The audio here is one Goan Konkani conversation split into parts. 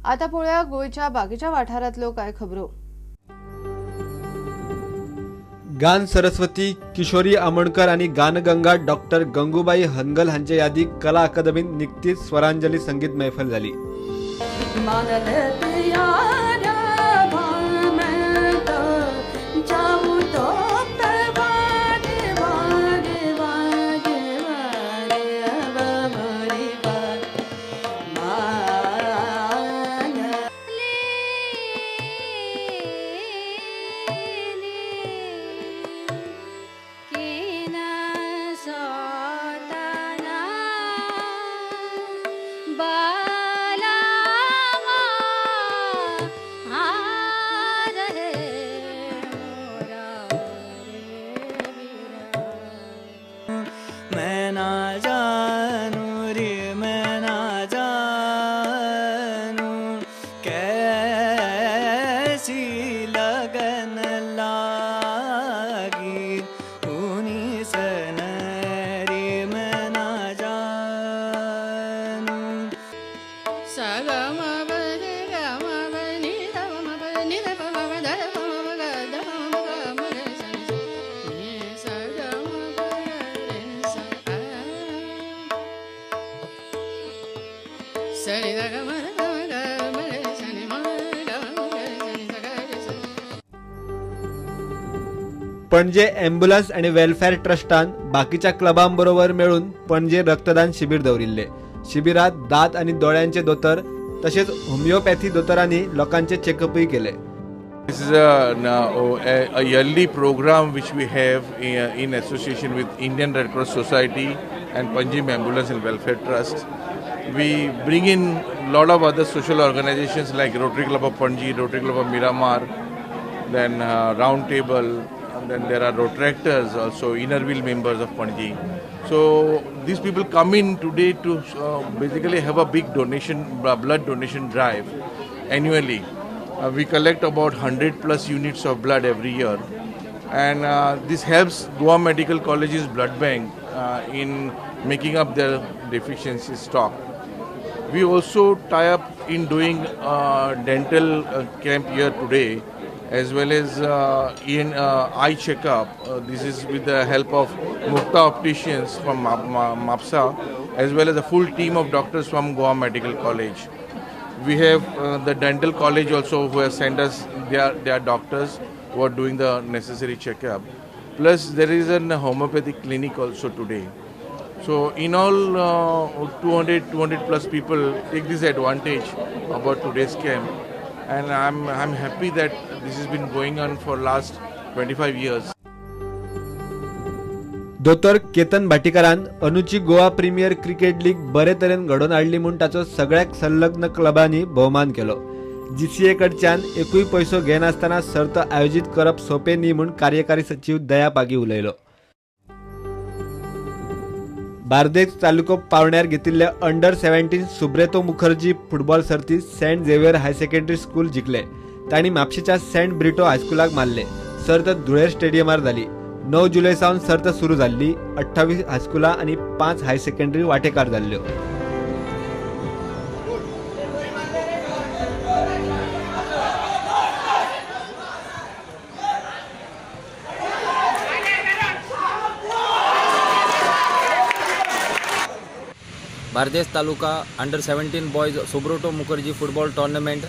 आतां पळोवया गोंयच्या बाकीच्या वाठारांतल्यो कांय खबरो. गान सरस्वती किशोरी आमोणकर आनी गानगंगा डॉक्टर गंगूबाई हनगल हांचे यादीक कला अकादमीत निकतीच स्वरांजली संगीत मैफल जाली. पणजे ॲम्ब्युलन्स आणि वेलफेअर ट्रस्टान बाकीच्या क्लबांबरोबर मेळून पणजे रक्तदान शिबीर दवरिल्ले. शिबिरात दांत आणि दोळ्यांचे दोतोर तशेंच होमिओपॅथी दोतोरांनी लोकांचे चेकअपूय केले. This is a yearly program which we have in association with Indian Red Cross Society and Panjim Ambulance and Welfare Trust. We bring in lot of other social organizations like Rotary Club of Panjim, Rotary Club of Miramar, then Round Table, and then there are Rotaractors also, Inner Wheel members of Panjim. So these people come in today to basically have a big donation, blood donation drive annually. We collect about 100 plus units of blood every year, and this helps Goa Medical College's blood bank in making up their deficiency stock. We also tie up in doing dental camp here today, as well as in eye checkup. This is with the help of Mukta opticians from Mapsa, as well as a full team of doctors from Goa Medical College. We have the dental college also who has sent us their doctors who are doing the necessary checkup. Plus there is a homeopathic clinic also today. So in all 200 plus people take this advantage about today's camp, and I'm happy that this has been going on for last 25 years. दोतोर केतन भाटीकारान अनुची गोवा प्रीमियर क्रिकेट लीग बरे तरेन घडोवन हाडली म्हूण ताचो सगळ्याक संलग्न क्लबांनी भोवमान केलो. जीसीए कडच्यान एकूय पयसो घेनासतना सर्त आयोजीत करप सोंपें न्ही म्हूण कार्यकारी सचीव दया पागी उलयलो. बार्देस तालुको पावण्यार घेतिल्ले अंडर 17 सुब्रेतो मुखर्जी फुटबॉल सर्तीत Saint Xavier high secondary school जिखले. तांणी म्हापशेच्या सेंट ब्रिटो हायस्कुलाक मारले. सर्त धुळेर स्टेडियमार जाली. 9 जुलय सावन सर्त सुरू जाल्ली. 28 हायस्कुलां आनी 5 हाय सेकंडरी वांटेकार जाल्ल्यो. Bardez Taluka Under 17 Boys Subroto Mukherjee Football Tournament,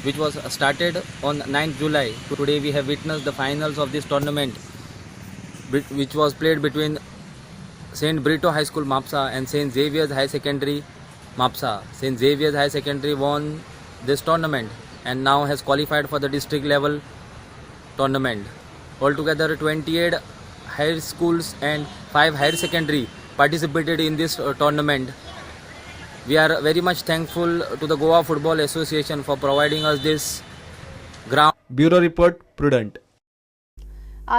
which was started on 9th July. Today we have witnessed the finals of this tournament, which was played between St. Brito High School Mapsa and St. Xavier's High Secondary Mapsa. St. Xavier's High Secondary won this tournament and now has qualified for the district level tournament. Altogether 28 high schools and 5 higher secondary participated in this tournament. We are very much thankful to the Goa Football Association for providing us this ground. Bureau report, Prudent.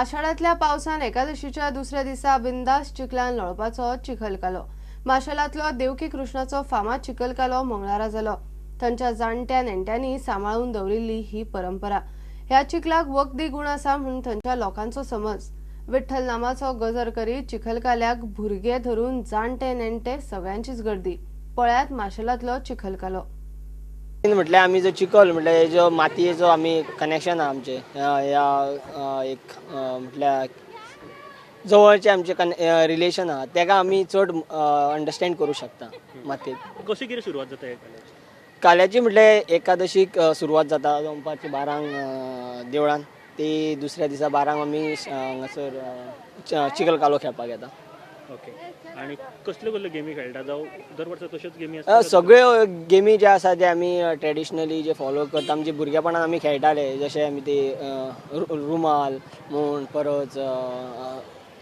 आषाढातल्या पावसान एकादशीच्या दुसऱ्या दिसा बिंदास चिखलान लोळपाचो चिखलकालो. माशेलांतलो देवकी कृष्णाचो फामाद चिखलकालो मंगळारा जालो. थंयच्या जाणट्या नेणट्यांनी सांबाळून दवरिल्ली ही परंपरा. ह्या चिखलाक वखदी गूण आसा म्हूण थंयच्या लोकांचो समज. विठ्ठल नामाचो गजर करीत चिखलकाल्याक भुरगे धरून जाणटे नेणटे सगळ्यांचीच गर्दी. पळयात माशेलांतलो चिखलकालो. म्हटल्यार आमी जो चिखल म्हटल्यार जो मातयेचो आमी कनेक्शन आहा आमचें ह्या एक म्हटल्यार जवळचें आमचें रिलेशन आहा तेका आमी चड अंडरस्टँड करूं शकता मातयेक. कशी कितें सुरवात जाता ह्या काल्याची? काल्याची म्हटल्यार एकादशीक सुरवात जाता दनपारची 12 देवळान, ती दुसऱ्या दिसा 12 आमी हांगासर चिखल कालो खेळपाक येता. ओके, आनी कसल्यो कसल्यो गेमी खेळटा जावं दर वर्सा तश्योच गेमी आसता? सगळ्यो गेमी जे आसा ते आमी ट्रेडिशनली जे फॉलो करता, आमचे भुरगेपणान आमी खेळटाले, जशे आमी ते रुमाल म्हूण, परत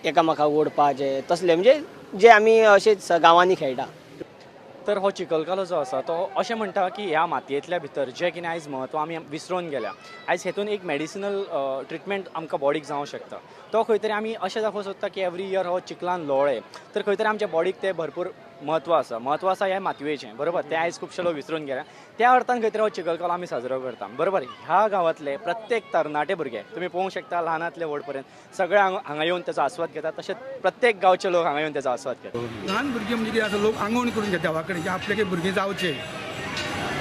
एकामेकाक ओडपाचे तसले, म्हणजे जे आमी अशेच गांवांनी खेळटा. तर हो चिखलकालो जो आसा तो अशें म्हणटा की ह्या मातयेंतल्या भितर जें कितें आयज म्हत्व आमी विसरून गेल्या, आयज हेतून एक मेडिसिनल ट्रिटमेंट आमकां बॉडीक जावंक शकता. तो खंय तरी आमी अशें दाखोवंक सोदता की एवरी इयर हो चिखलान लोळे तर खंय तरी आमच्या बॉडीक तें भरपूर म्हत्व आसा, म्हत्व आसा ह्या मातयेचें, बरोबर. तें आयज खुबशे लोक विसरून गेल्या, त्या अर्थान खंय तरी हो चिखलकालो आमी साजरो करता, बरोबर. ह्या गांवांतले प्रत्येक तरणाटे भुरगे तुमी पळोवंक शकता, ल्हानांतले व्हड पर्यंत सगळे हांगा येवन तेचो आस्वाद घेतात, तशेंच प्रत्येक गांवचे लोक हांगा येवन तेचो आस्वाद घेतात. ल्हान भुरगीं म्हणजे कितें आसा, लोक आंगवण करून घेता देवा कडेन की आपल्याक भुरगीं जावचें,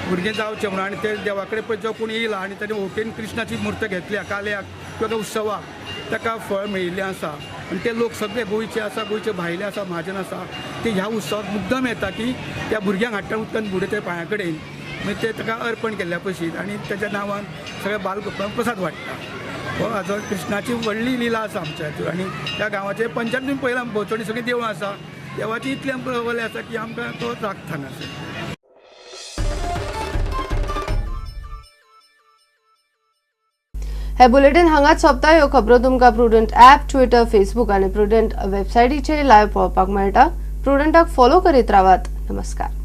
भुरगीं जावचें म्हणून. आनी ते देवा कडेन पळय जो कोण येयला आनी ताणें होटेन कृष्णाची मूर्त घेतल्या काल्याक किंवा उत्सवाक, ताका फळ मेळिल्लें आसा. आनी ते लोक सगळे गोंयचे आसा, गोंयचे भायले आसा, म्हाजन आसा, ते ह्या उत्सवाक मुद्दम येता की त्या भुरग्यांक हाडटा उदकान बुडयता पांया कडेन, मागीर ते ताका अर्पण केल्ल्या पशीन आनी ताच्या नांवान सगळ्या बालगोपाळांक प्रसाद वांट्टा. हो हाजो कृष्णाची व्हडली लिला आसा आमच्या हातूंत. आनी त्या गांवाचे पंचायत तुमी पळयलां, भोंवतणी सगळीं देवळां आसा, देवाची इतली आमकां वलें आसा की आमकां तो राखता हांगासर. हे बुलेटिन हांगाच सोंपता. ह्यो खबरो तुमकां प्रुडंट ॲप, ट्विटर, फेसबूक आनी प्रुडंट वेबसायटीचेर लायव्ह पळोवपाक मेळटा. प्रुडंटाक फॉलो करीत रावात. नमस्कार.